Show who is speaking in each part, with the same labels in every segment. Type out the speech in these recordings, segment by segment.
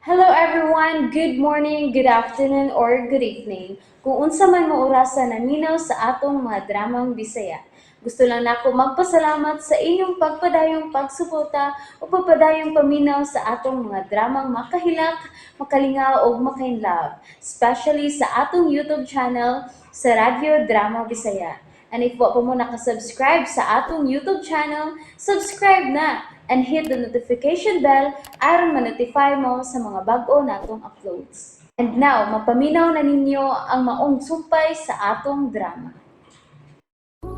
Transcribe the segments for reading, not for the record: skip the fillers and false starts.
Speaker 1: Hello everyone! Good morning, good afternoon, or good evening. Kung unsa man mo orasa naminaw sa atong mga dramang Bisaya. Gusto lang nako magpasalamat sa inyong pagpadayong pagsuporta o pagpadayong paminaw sa atong mga dramang makahilak, makalingaw ug makainlove, especially sa atong YouTube channel sa Radyo Drama Bisaya. And if wa pa mo nakasubscribe sa atong YouTube channel, subscribe na and hit the notification bell aron ma-notify mo sa mga bag-o natong uploads. And now, mapaminaw na ninyo ang maong sumpay sa atong drama.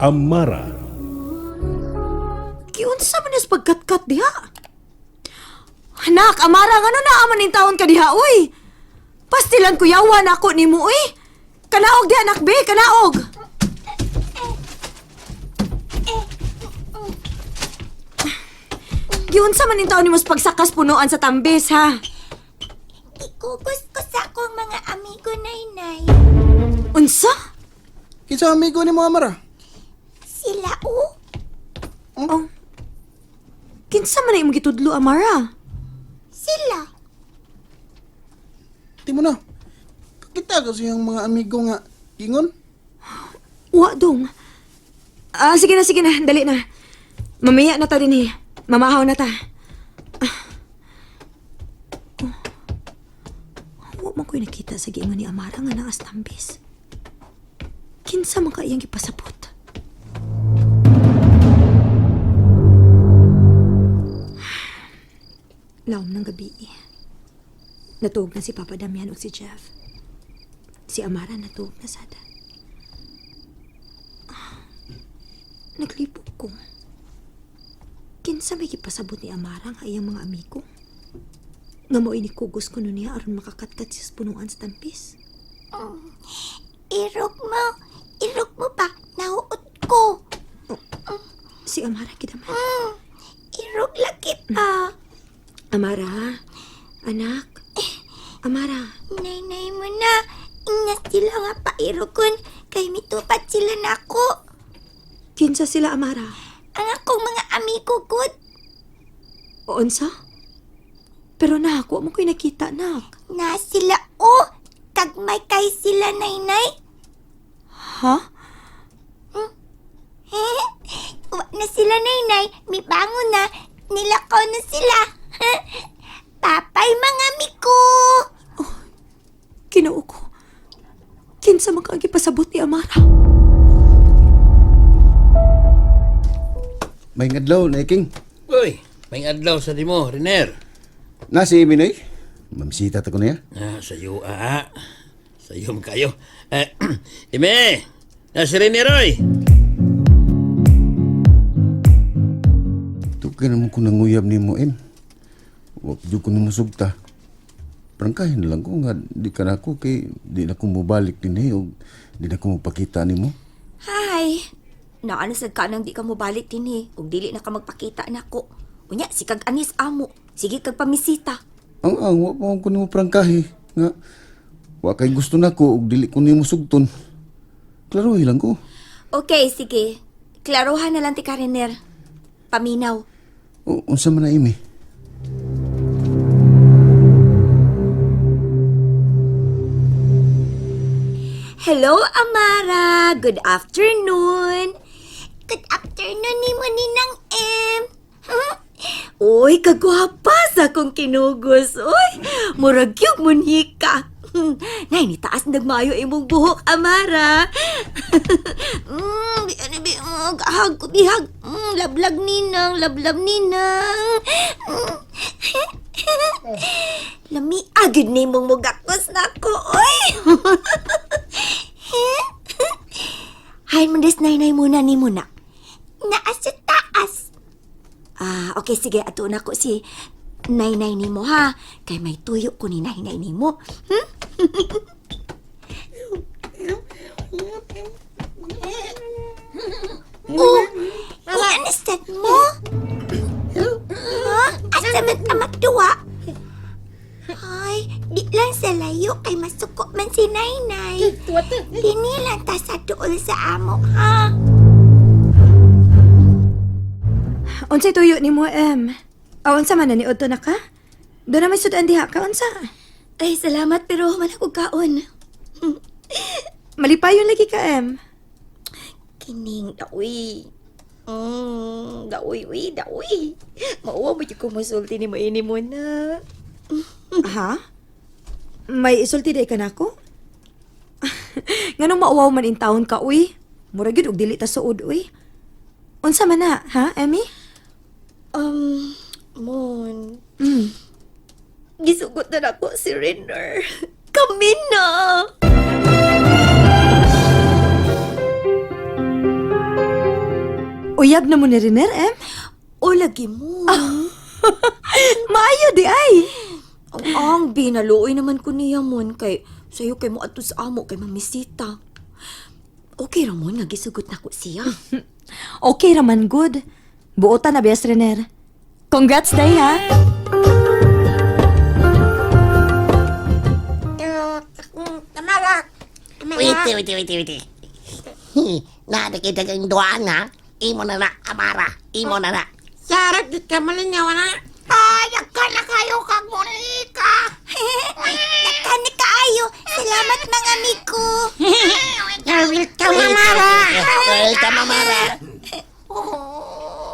Speaker 2: Amara.
Speaker 3: Giunsa man is pagkatkat diha? Anak, Amara, ngano na aman ning taon ka diha, uy? Pastilan kuyawan ako nimo, uy. Kanaog diha, anak, be, kanaog. Giunsa man ning taon nimo sa pagsakas punuan sa tambis, ha?
Speaker 4: Ikugos ko sa akong mga amigo, Nainay.
Speaker 3: Unsa?
Speaker 5: Kinsa amigo ni mo, Amara?
Speaker 4: Sila, oh.
Speaker 3: Oh. Kinsa man na imong gitudlo, Amara?
Speaker 4: Sila.
Speaker 5: Di mo na. Kakita ka sa iyang mga amigo nga ingon.
Speaker 3: Wa dong. Ah, sige na, sige na. Dali na. Mamaya na ta din eh. Mamahaw na ta. Ah. Oh. Wa man ko'y nakita sa giingon ni Amara nga naas tambis. Kinsa man ka iyang gipasabot? Laom ng gabi eh. Natuog na si Papa Damian o si Jeff. Si Amara natuog na sada. Naglibog ko. Kinsa may gipasabot ni Amara nga iyang mga amigo? Nga mo'y nikugos ko niya aron makakatkat siya sa punuan sa tampis.
Speaker 4: Irog mo. Irog mo pa. Nahuot ko.
Speaker 3: Si Amara kidaman.
Speaker 4: Irog lagi pa.
Speaker 3: Amara, anak. Amara,
Speaker 4: Nainay mo na. Ingat sila nga pairogon. Kay mitupat sila nako.
Speaker 3: kinsa sila Amara?
Speaker 4: Ang akong mga amigo, good.
Speaker 3: O unsa? Pero nak, wa mo ko'y nakita, nak.
Speaker 4: Na sila, oh. Kagmay kay sila, Nainay.
Speaker 3: Ha?
Speaker 4: Wa na sila, Nainay. Mibangon na. Nilakaw na sila. Papay, mga amigo.
Speaker 3: Kinoo ko. Kinsa man ka ang gipasabot ni Amara?
Speaker 6: May ngadlaw na iking.
Speaker 7: Uy, may adlaw sa dimo, Riner.
Speaker 6: Na si Minoy. Mamsita ta ko niya.
Speaker 7: Ah, sayo ah. Sayo man kayo. Eh, ime, na si Riner oy.
Speaker 6: Tukay naman ko nanguyab ni mo, em. Wag jud ko namusugta. Prangkahin na lang ko nga di ka na ako kay di na ko mobalik din eh og di na ko mapakita nimo.
Speaker 4: Hi. Naano sad ka nang di ka mobalik dinhi ug dili na ka magpakita nako. Unya si kag anis amo. Sige kag pamisita.
Speaker 6: Ang wa pa ko nimo prangkahi nga wa kay gusto nako og dili ko nimo sugton. Klarohi lang ko.
Speaker 4: Okay, sige. Klarohan na lang ti Kariner. Paminaw.
Speaker 6: O, unsa man na imi?
Speaker 4: Hello, Amara. Good afternoon. Good afternoon ni mo Ninang M. Uy, kagwapa sa akong kinugos. Uy, murag gyud munhika. Nay, ni taas nagmayo imong buhok, Amara. Bi, ano, bi, gahag ko, bihag. Lablag ninang, lablab ninang. Lami agad ni mong mugakos nako, oy. Hay mo des nainay muna ni muna. Naas sa taas. Ah, okay sige ato na ko si nainay nimo ha. Kay may tuyo ko ni nainay nimo. Hmm? Oh, i-understand mo? Ha? Asa man ka magduwa? Ay, di lang sa layo kay masuko man si Nainay. Dini lang ta sa duol sa amo, ha?
Speaker 3: Unsay tuyo nimo, em? O unsa man na niudto na ka? Doon na may sudan diha ka, unsa?
Speaker 4: Ay, salamat pero man ako kaon.
Speaker 3: Malipayon lagi ka, Em.
Speaker 4: Kining daoy. Daoy, uy, daoy. Mauwa mo yung kumusulti ni mo ini mo na.
Speaker 3: Ha? May isulti day ka nako? Nganong mauwaw man in town ka, uy? Mura gyud og dili ta suod, uy. Unsa man na, ha, Emmy?
Speaker 4: Mon. Gisugot na nako si Renner. Kami na!
Speaker 3: Uyab na mo ni Riner, Em?
Speaker 4: O lagi mo.
Speaker 3: Maayo di ay.
Speaker 4: Ang binaluoy naman ko niya mon kay sayo kay mo adto sa amo kay mamisita. Okay ra mon nga gisugot nako siya.
Speaker 3: Okay raman good. Buotan na biyas, Riner. Congrats day, ha?
Speaker 2: Wait, wait, wait, wait. Nakikita kang duaan ha? Imo na na, Amara. Imo na na.
Speaker 8: Sarap di ka malingaw na. Ay, akala kayo kag Monica.
Speaker 4: Daghan ni kaayo. Salamat mga amigo.
Speaker 8: Welcome, Amara.
Speaker 2: Welcome, Amara.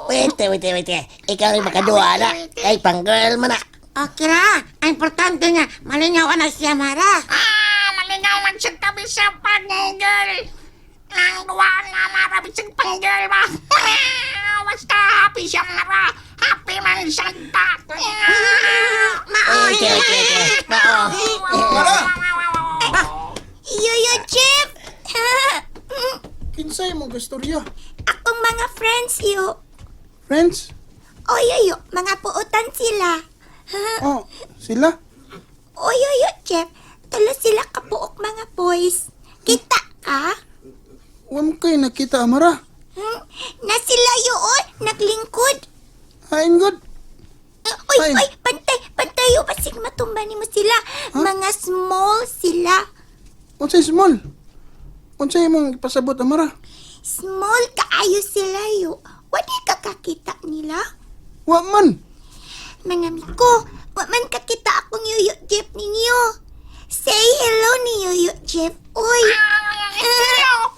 Speaker 2: Wait, wait, wait. Ikaw rin makaduha na. Ay, pang-girl mo na.
Speaker 8: Okay ra. Ang importante nga, malingaw na si Amara. Ah, malingaw man siya kami sa panggirl. Ang duwaan nga Amara, bisag panggirl ba? Basta happy siya, Amara. Happy man siya ta.
Speaker 2: Wait, wait, wait. Mao.
Speaker 4: Yoyo Jeff.
Speaker 5: Kinsay mo gastorya?
Speaker 4: Akong mga friends yo.
Speaker 5: Friends?
Speaker 4: O yoyo, mga puotan sila.
Speaker 5: Oh, sila?
Speaker 4: O yoyo Jeff, tulo sila kabuok mga boys. Kita ka?
Speaker 5: Wa mo kay nakita, Amara.
Speaker 4: Na sila yun, naglingkod.
Speaker 5: Hain good.
Speaker 4: Uy,
Speaker 5: Ay.
Speaker 4: uy, pantay, pantay yo, basig matumba nimo sila. Mga small sila.
Speaker 5: Unsay small? Unsay imong ipasabot, Amara?
Speaker 4: Small kaayo sila yo. Wadi ka kakita nila.
Speaker 5: Wa man.
Speaker 4: Mga miko, wa man kakita akong Yoyo Jeff ninyo. Say hello ni Yoyo Jeff. Uy.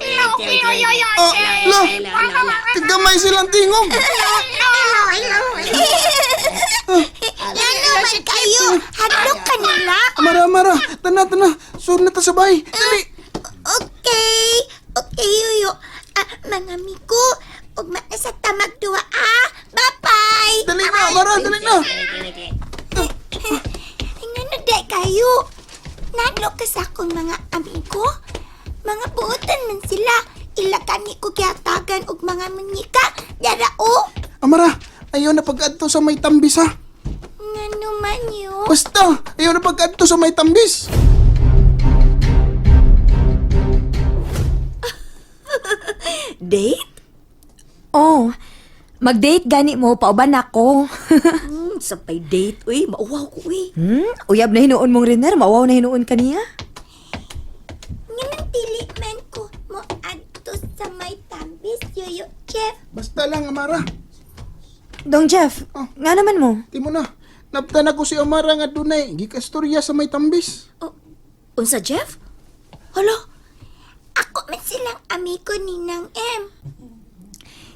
Speaker 5: Oh, lo. Kagamay silang tingog.
Speaker 4: Ano man kayo? Hadlok ka nila?
Speaker 5: Amara, Amara. Tana, tana. Sur na ta sa bahay. Dali.
Speaker 4: Okay. Okay, Yoyo. Ah, mga miko, ugma na sa tamag duwa ah. Bye-bye.
Speaker 5: Dali na, Amara. Dali na.
Speaker 4: Ngano di kayo? Nadlok ka sa akong mga amigo? Mga buotan man sila. Ila kani ko gihatagan og mga munyika. Dara o.
Speaker 5: Amara, ayaw na pag-adto sa may tambis ha.
Speaker 4: Ngano man yo?
Speaker 5: Basta, ayaw na pag-adto sa may tambis.
Speaker 4: Date?
Speaker 3: Oh, mag-date gani mo, pauban ako.
Speaker 4: Sabay date, uy. Mauwaw ko, uy.
Speaker 3: Uyab na hinuon mong Riner, mauwaw na hinuon kaniya.
Speaker 4: Nganong dili man ko mo adto sa may tambis, Yoyo Jeff.
Speaker 5: Basta lang, Amara.
Speaker 3: Dong Jeff,
Speaker 5: Oh.
Speaker 3: nga naman mo.
Speaker 5: Di mo na. Naptan ako si Amara nga dunay. Gikastorya sa may tambis.
Speaker 4: Oh, unsa, Jeff? Hala, ako man silang amigo ni Nang M.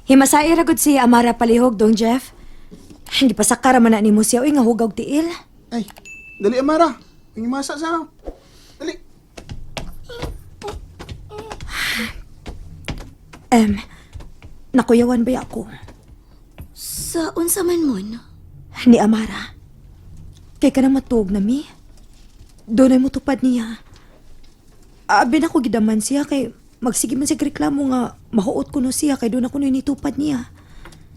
Speaker 3: Himasai ra gud si Amara palihog, Dong Jeff. Hindi pa sakara man na nimo siya, uy, nga hugaw tiil.
Speaker 5: Ay, dali Amara. Pangimasa sa Dali.
Speaker 3: Em, nakuyawan ba ako?
Speaker 4: Sa unsa man mo, no?
Speaker 3: Ni Amara. Kay ka na matuog na mi. Doon ay mutupad niya. Abi na ko gidaman siya kay magsige man siya reklamo nga mahuot ko no siya kay doon ako nitupad niya.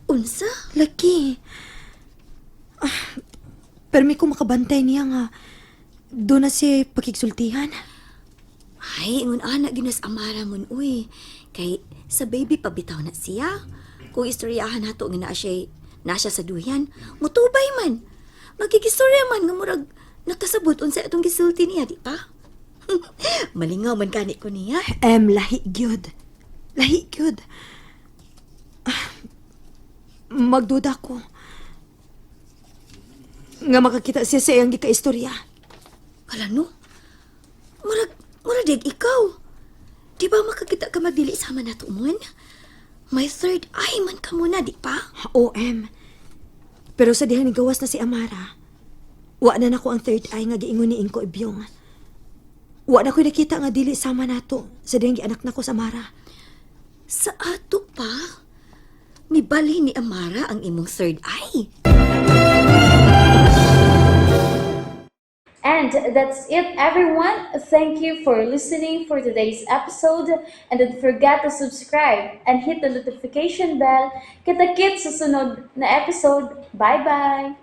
Speaker 4: Unsa?
Speaker 3: Laki. Ah, pero may ko makabantay niya nga doon na siya pakigsultihan.
Speaker 4: Ay, ingon ana ginas Amara mon uy. Kay sa baby pa bitaw na siya. Kung istoryahan nato nga naa siya, naa siya sa duyan, mutubay man. Magigistorya man nga murag nakasabot unsa atong gisulti niya, di pa? Malingaw man gani ko niya.
Speaker 3: Em, lahi gyud. Lahi gyud. Ah, magduda ko. Nga makakita siya sa iyang gikaistorya.
Speaker 4: Hala no. Murag, murag dig ikaw. Di ba makakita ka magdili sama na mon? May third eye man ka muna, di pa?
Speaker 3: OM. Pero sa dihang nigawas na si Amara, wa na nako ang third eye nga giingon ni Ingko Ibyong. Wa na ko'y nakita nga dili sama nato sa dihang gianak nako sa Amara.
Speaker 4: Sa ato pa, mibalhin ni Amara ang imong third eye.
Speaker 1: And that's it, everyone. Thank you for listening for today's episode. And don't forget to subscribe and hit the notification bell. Kita-kits sa sunod na episode. Bye-bye!